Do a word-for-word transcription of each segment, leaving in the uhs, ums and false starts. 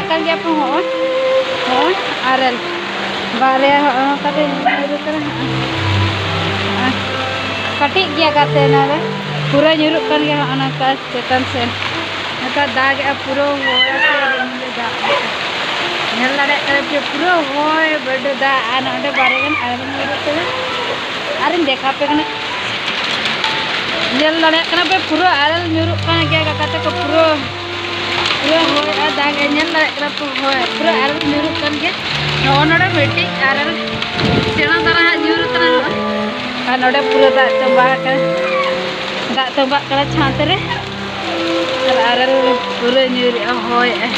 ᱠᱟᱱ ᱜᱮᱭᱟ ᱯᱮ, ᱦᱚᱸᱜᱼᱚᱭ, ᱦᱚᱸᱜᱼᱚᱭ ᱟᱨᱮᱞ ᱵᱟᱨᱭᱟ ᱦᱚᱸᱜᱼᱚ ᱱᱚᱝᱠᱟ ᱛᱮ ᱧᱩᱨᱩᱜ ᱠᱟᱱᱟ᱾ ᱦᱚᱸᱜᱼᱚᱭ᱾ ᱠᱟᱹᱴᱤᱡ ᱜᱮᱭᱟ ᱜᱟᱛᱮ, ᱚᱱᱟ ᱫᱚ ᱯᱩᱨᱟᱹ ᱧᱩᱨᱩᱜ ᱠᱟᱱ ᱜᱮᱭᱟ ᱦᱚᱸᱜᱼᱚ ᱱᱚᱝᱠᱟ ᱪᱮᱛᱟᱱ ᱥᱮᱫ᱾ ᱱᱚᱝᱠᱟ ᱫᱟᱜᱮᱜᱼᱟ, ᱯᱩᱨᱟᱹ ᱦᱚᱭ ᱟᱛᱮ ᱨᱤᱢᱤᱞ ᱮ ᱫᱟᱜ ᱮᱫᱟ᱾ ᱧᱮᱞ ᱫᱟᱲᱮᱭᱟᱜ ᱠᱟᱱᱟ ᱯᱮ, ᱯᱩᱨᱟᱹ ᱦᱚᱭ ᱵᱟᱹᱨᱰᱩ ᱫᱟᱜ, ᱟᱨ ᱱᱚᱸᱰᱮ ᱵᱟᱨᱭᱟ ᱜᱟᱱ ᱟᱨᱮᱞ ᱧᱩᱨᱩᱜ ᱠᱟᱱᱟ᱾ ᱟᱨᱤᱧ ᱫᱮᱠᱷᱟᱣ ᱟᱯᱮ ᱠᱟᱱᱟ, ᱧᱮᱞ ᱫᱟᱲᱮᱭᱟᱜ ᱠᱟᱱᱟ ᱯᱮ, ᱯᱩᱨᱟᱹ ᱟᱨᱮᱞ ᱧᱩᱨᱩᱜ ᱠᱟᱱ ᱜᱮᱭᱟ ᱜᱟᱛᱮ ᱠᱚ, ᱯᱩᱨᱟᱹ ᱯᱩᱨᱟᱹ ᱦᱚᱭ ᱟᱨ ᱫᱟᱜ ᱮ ᱧᱮᱞ ᱫᱟᱲᱮᱭᱟᱜ ᱠᱟᱱᱟ ᱯᱮ, ᱦᱚᱭ ᱯᱩᱨᱟᱹ ᱟᱨᱮᱞ ᱧᱩᱨᱩᱜ ᱠᱟᱱ ᱜᱮᱭᱟ᱾ ᱱᱚᱜᱼᱚ ᱱᱚᱰᱮ ᱢᱤᱫᱴᱤᱡ ᱟᱨᱮᱞ ᱥᱮᱬᱟ ᱫᱷᱟᱨᱟ ᱦᱟᱸᱜ ᱧᱩᱨ ᱠᱟᱱᱟ ᱱᱚᱜᱼᱚᱭ᱾ ᱟᱨ ᱱᱚᱰᱮ ᱯᱩᱨᱟᱹ ᱫᱟᱜ ᱛᱚᱸᱵᱟ ᱟᱠᱟᱱᱟ, ᱫᱟᱜ ᱛᱚᱸᱵᱟᱜ ᱠᱟᱱᱟ ᱪᱷᱟᱸᱫᱽ ᱨᱮ᱾ ᱟᱨ ᱟᱨᱮᱞ ᱯᱩᱨᱟᱹ ᱧᱩᱨᱮᱜᱼᱟ, ᱦᱚᱭᱮᱜᱼᱟ᱾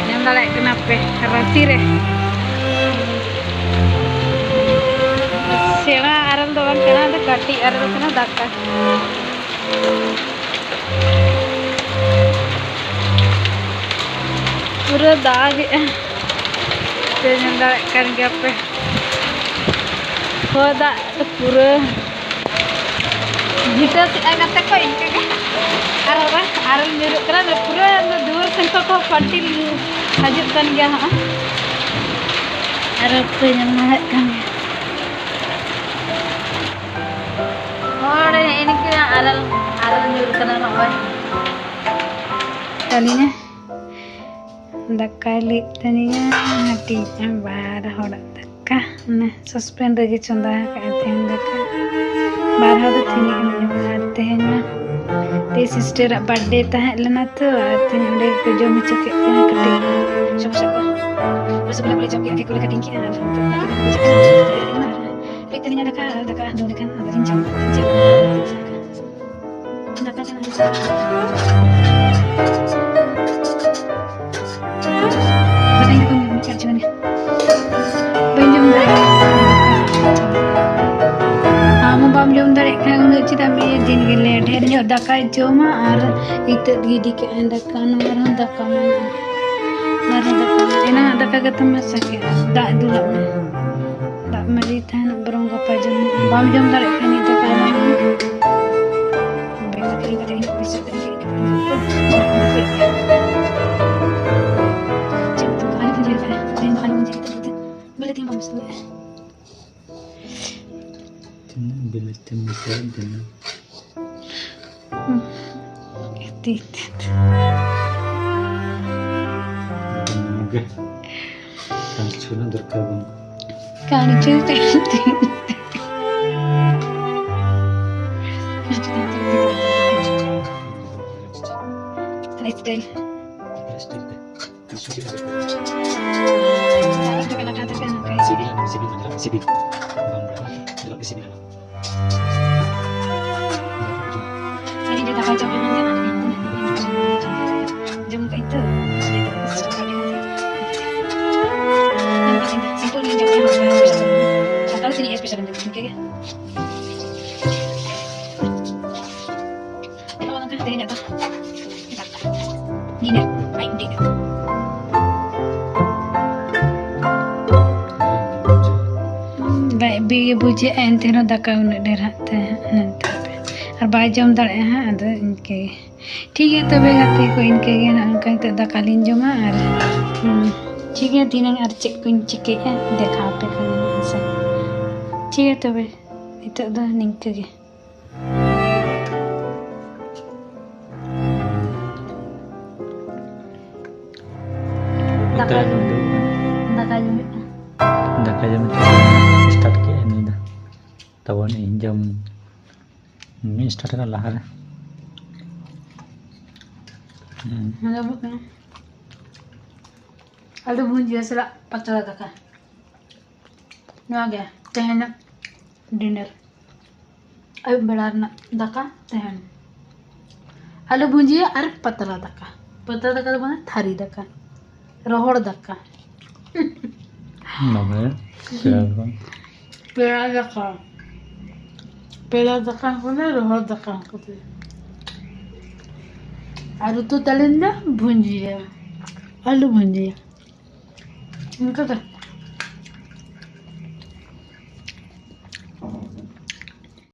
ᱧᱮᱞ ᱫᱟᱲᱮᱭᱟᱜ ᱠᱟᱱᱟ ᱯᱮ ᱨᱟᱥᱤ ᱨᱮ᱾ ᱥᱮᱬᱟ ᱟᱨᱮᱞ ᱫᱚ ᱵᱟᱝ ᱠᱟᱱᱟ, ᱫᱚ ᱠᱟᱹᱴᱤᱡ ᱟᱨᱮᱞ ᱠᱟᱱᱟ, ᱫᱟᱜ ᱠᱟᱱᱟ᱾ ᱯᱩᱨᱟᱹ ᱫᱟᱜᱮᱜᱼᱟ᱾ ᱯᱮ ᱧᱮᱞ ᱫᱟᱲᱮᱭᱟᱜ ᱠᱟᱱ ᱜᱮᱭᱟ ᱯᱮ᱾ ᱦᱚᱭ ᱫᱟᱜ ᱛᱮ ᱯᱩᱨᱟᱹ ᱵᱷᱤᱴᱟᱹ ᱥᱮᱫ ᱠᱟᱛᱮ ᱠᱚ ᱤᱱᱠᱟᱹ ᱜᱮ᱾ ᱟᱨ ᱚᱱᱟ ᱟᱨᱮᱞ ᱧᱩᱨᱩᱜ ᱠᱟᱱᱟ, ᱯᱩᱨᱟᱹ ᱫᱩᱣᱟᱹᱨ ᱥᱮᱱ ᱠᱚ ᱯᱟᱹᱴᱤ ᱦᱤᱡᱩᱜ ᱠᱟᱱ ᱜᱮᱭᱟ ᱦᱟᱸᱜ᱾ ᱟᱨ ᱯᱮ ᱧᱮᱞ ᱧᱟᱢᱮᱫ ᱠᱟᱱ ᱜᱮᱭᱟ᱾ ᱦᱚᱲ ᱦᱮᱸᱜᱼᱮ ᱱᱤᱝᱠᱟᱹ ᱟᱨᱮᱞ, ᱟᱨᱮᱞ ᱧᱩᱨ ᱠᱟᱱᱟ ᱱᱚᱜᱼᱚᱭ᱾ ᱛᱟᱹᱞᱤᱧᱟ, ᱫᱟᱠᱟᱭ ᱞᱟᱹᱭᱮᱫ ᱛᱟᱹᱞᱤᱧᱟ ᱦᱟᱹᱴᱤᱧ ᱵᱟᱨ ᱦᱚᱲᱟᱜ ᱫᱟᱠᱟ, ᱚᱱᱮ ᱥᱚᱥᱯᱮᱱ ᱨᱮᱜᱮ ᱪᱚᱸᱫᱟ ᱟᱠᱟᱫᱼᱟ ᱛᱮᱦᱮᱧ ᱫᱟᱠᱟ᱾ ᱵᱟᱨ ᱦᱚᱲ ᱫᱚ ᱛᱮᱦᱮᱧ ᱜᱮᱠᱤᱱ ᱡᱚᱢᱟ, ᱟᱨ ᱛᱮᱦᱮᱧ ᱢᱟ ᱛᱮ ᱥᱤᱥᱴᱟᱨᱟᱜ ᱵᱟᱨᱛᱷᱰᱮ ᱛᱟᱦᱮᱸ ᱞᱮᱱᱟ ᱛᱚ, ᱟᱨ ᱛᱮᱦᱮᱧ ᱚᱸᱰᱮ ᱜᱮᱠᱚ ᱡᱚᱢ ᱦᱚᱪᱚ ᱠᱮᱫ ᱠᱤᱱᱟ ᱠᱟᱹᱴᱤᱡ ᱥᱚᱢᱚᱥᱟ ᱠᱚ᱾ ᱨᱚᱥᱚᱜᱚᱞᱞᱟ ᱠᱚᱞᱮ ᱡᱚᱢ ᱠᱮᱫᱟ, ᱠᱮᱠ ᱠᱚᱞᱮ ᱠᱟᱴᱤᱝ ᱠᱮᱫᱟ, ᱟᱨ ᱞᱟᱹᱭ ᱛᱮᱞᱤᱧᱟ ᱫᱟᱠᱟ, ᱫᱟᱠᱟ ᱫᱚ ᱞᱮᱠᱷᱟᱱ ᱟᱫᱚᱞᱤᱧ ᱡᱚᱢ ᱠᱮᱫᱟ᱾ ᱫᱟᱠᱟ ᱡᱚᱢ ᱦᱩᱭᱩᱜᱼᱟ᱾ ᱵᱟᱹᱧ ᱡᱚᱢ ᱫᱟᱲᱮᱭᱟᱜᱼᱟ᱾ ᱟᱢ ᱦᱚᱸ ᱵᱟᱢ ᱡᱚᱢ ᱫᱟᱲᱮᱭᱟᱜ ᱠᱷᱟᱱ ᱩᱱᱟᱹᱜ ᱪᱮᱫᱟᱜ ᱮᱢ ᱤᱭᱟᱹ ᱫᱤᱱ ᱜᱮ ᱞᱮ ᱰᱷᱮᱨ ᱧᱚᱜ ᱫᱟᱠᱟᱭ ᱡᱚᱢᱟ ᱟᱨ ᱤᱛᱟᱹᱫ ᱜᱤᱰᱤ ᱠᱟᱜᱼᱟᱭ ᱫᱟᱠᱟ, ᱱᱚᱣᱟ ᱨᱮᱦᱚᱸ ᱫᱟᱠᱟ ᱢᱮᱱᱟᱜᱼᱟ᱾ ᱱᱚᱣᱟ ᱨᱮᱦᱚᱸ ᱫᱟᱠᱟ ᱢᱮᱱᱟᱜᱼᱟ᱾ ᱮᱱᱟᱝ ᱟᱜ ᱫᱟᱠᱟ ᱜᱮᱛᱟᱢ ᱢᱮᱥᱟ ᱠᱮᱫ, ᱫᱟᱜ ᱫᱩᱞᱟᱜ ᱢᱮ᱾ ᱫᱟᱜ ᱢᱟᱹᱰᱤ ᱛᱟᱦᱮᱱ ᱵᱚᱨᱚᱝ ᱜᱟᱯᱟ ᱡᱚᱢ, ᱵᱟᱢ ᱡᱚᱢ ᱫᱟᱲᱮᱭᱟᱜ ᱠᱷᱟᱱ ᱱᱤᱛ ᱫᱟᱠᱟ ᱟᱞᱚᱢ ᱡᱚᱢᱟ᱾ ᱵᱮᱥ ᱠᱟᱛᱮ ᱤᱧ ᱠᱟᱛᱮ ᱤᱧ ᱯᱚᱭᱥᱟ ᱠᱟᱛᱮ ᱤᱧ ᱢᱤᱥᱟᱹᱞ ᱫᱤᱱ᱾ ᱦᱩᱸ᱾ ᱛᱤ, ᱛᱤ, ᱛᱤ᱾ ᱜᱮ᱾ ᱠᱟᱹᱢᱤ ᱪᱷᱩᱞᱟᱹ ᱫᱚᱨᱠᱟᱨ ᱵᱟᱹᱱᱩᱜ᱾ ᱠᱟᱹᱢᱤ ᱪᱷᱩᱞᱟᱹ ᱫᱚᱨᱠᱟᱨ᱾ Style. Style ᱛᱮ᱾ ᱥᱤᱵᱤᱞ, ᱥᱤᱵᱤᱞ, ᱥᱤᱵᱤᱞ᱾ ᱵᱟᱝ, ᱥᱤᱵᱤᱞ᱾ ᱡᱚᱢ ᱠᱟᱜ ᱤᱧ ᱛᱚ᱾ Simple ᱜᱤᱧ ᱡᱚᱢ ᱠᱮᱫᱟ᱾ ᱥᱟᱱᱛᱟᱲ ᱥᱮᱨᱮᱧ special ᱤᱧ ᱡᱚᱢ ᱠᱮᱫᱟ᱾ ᱱᱚᱜᱼᱚ ᱱᱚᱝᱠᱟ ᱛᱮᱦᱮᱧᱟᱜ ᱫᱚ ᱫᱟᱠᱟ᱾ Dinner, night dinner. ᱵᱟᱭ ᱵᱤ ᱜᱮ ᱵᱩᱡᱷᱟᱹᱜᱼᱟ, ᱮᱱᱛᱮ ᱨᱮᱦᱚᱸ ᱫᱟᱠᱟ ᱩᱱᱟᱹᱜ ᱰᱷᱮᱨ ᱦᱟᱸᱜ ᱛᱮ ᱦᱟᱸᱜ ᱱᱚᱱᱛᱮ ᱯᱮ᱾ ᱟᱨ ᱵᱟᱭ ᱡᱚᱢ ᱫᱟᱲᱮᱭᱟᱜᱼᱟ ᱦᱟᱸᱜ, ᱟᱫᱚ ᱤᱱᱠᱟᱹ ᱜᱮ᱾ ᱴᱷᱤᱠ ᱜᱮᱭᱟ ᱛᱚᱵᱮ ᱜᱟᱛᱮ ᱠᱚ, ᱤᱱᱠᱟᱹ ᱜᱮ ᱱᱚᱜᱼᱚ ᱱᱚᱝᱠᱟ ᱱᱤᱛᱚᱜ ᱫᱟᱠᱟ ᱞᱤᱧ ᱡᱚᱢᱟ ᱟᱨ, ᱦᱩᱸ, ᱴᱷᱤᱠ ᱜᱮᱭᱟ, ᱫᱷᱤᱱᱟᱹᱝ ᱟᱨ ᱪᱮᱫ ᱠᱚᱧ ᱪᱤᱠᱟᱹᱭᱮᱫᱼᱟ ᱫᱮᱠᱷᱟᱣ ᱟᱯᱮ ᱠᱟᱹᱱᱟᱹᱧ ᱦᱮᱸ ᱥᱮ᱾ ᱴᱷᱤᱠ ᱜᱮᱭᱟ ᱛᱚᱵᱮ, ᱱᱤᱛᱚᱜ ᱫᱚ ᱱᱤᱝᱠᱟᱹ ᱜᱮ᱾ ᱫᱟᱠᱟ ᱡᱚᱢ᱾ ᱫᱟᱠᱟ ᱡᱚᱢ ᱦᱩᱭᱩᱜᱼᱟ᱾ ᱫᱟᱠᱟ ᱡᱚᱢ ᱦᱩᱭᱩᱜᱼᱟ᱾ Start ᱠᱮᱫ ᱟᱹᱧ ᱫᱚ᱾ ᱛᱟᱵᱚᱱ ᱤᱧ ᱡᱚᱢ ᱢᱤᱫ start ᱮᱱᱟ ᱞᱟᱦᱟᱨᱮ᱾ ᱦᱩᱸ᱾ ᱱᱚᱣᱟ ᱫᱚ ᱦᱩᱭᱩᱜ ᱠᱟᱱᱟ ᱟᱹᱞᱩ ᱵᱷᱩᱸᱡᱤᱭᱟᱹ ᱥᱟᱞᱟᱜ ᱯᱟᱛᱲᱟ ᱫᱟᱠᱟ᱾ ᱱᱚᱣᱟ ᱜᱮ ᱛᱮᱦᱮᱧᱟᱜ dinner᱾ ᱟᱹᱭᱩᱵ ᱵᱮᱲᱟ ᱨᱮᱱᱟᱜ ᱫᱟᱠᱟ ᱛᱟᱦᱮᱱ᱾ ᱟᱹᱞᱩ ᱵᱷᱩᱸᱡᱤᱭᱟᱹ ᱟᱨ ᱯᱟᱛᱲᱟ ᱫᱟᱠᱟ᱾ ᱯᱟᱛᱲᱟ ᱫᱟᱠᱟ ᱫᱚ ᱵᱟᱝ, ᱛᱷᱟᱹᱨᱤ ᱫᱟᱠᱟ, ᱨᱚᱦᱚᱲ ᱫᱟᱠᱟ᱾ ᱵᱟᱵᱟᱨᱮ, ᱯᱮᱲᱟ ᱠᱚ᱾ ᱯᱮᱲᱟ ᱫᱟᱠᱟ᱾ ᱯᱮᱲᱟ ᱫᱟᱠᱟ ᱠᱚᱫᱚ ᱨᱚᱦᱚᱲ ᱫᱟᱠᱟ ᱠᱚᱫᱚ᱾ ᱟᱨ ᱩᱛᱩ ᱛᱟᱞᱮᱱ ᱫᱚ ᱵᱷᱩᱸᱡᱤᱭᱟᱹ, ᱟᱹᱞᱩ ᱵᱷᱩᱸᱡᱤᱭᱟᱹ᱾ ᱤᱱᱠᱟᱹ ᱜᱮ᱾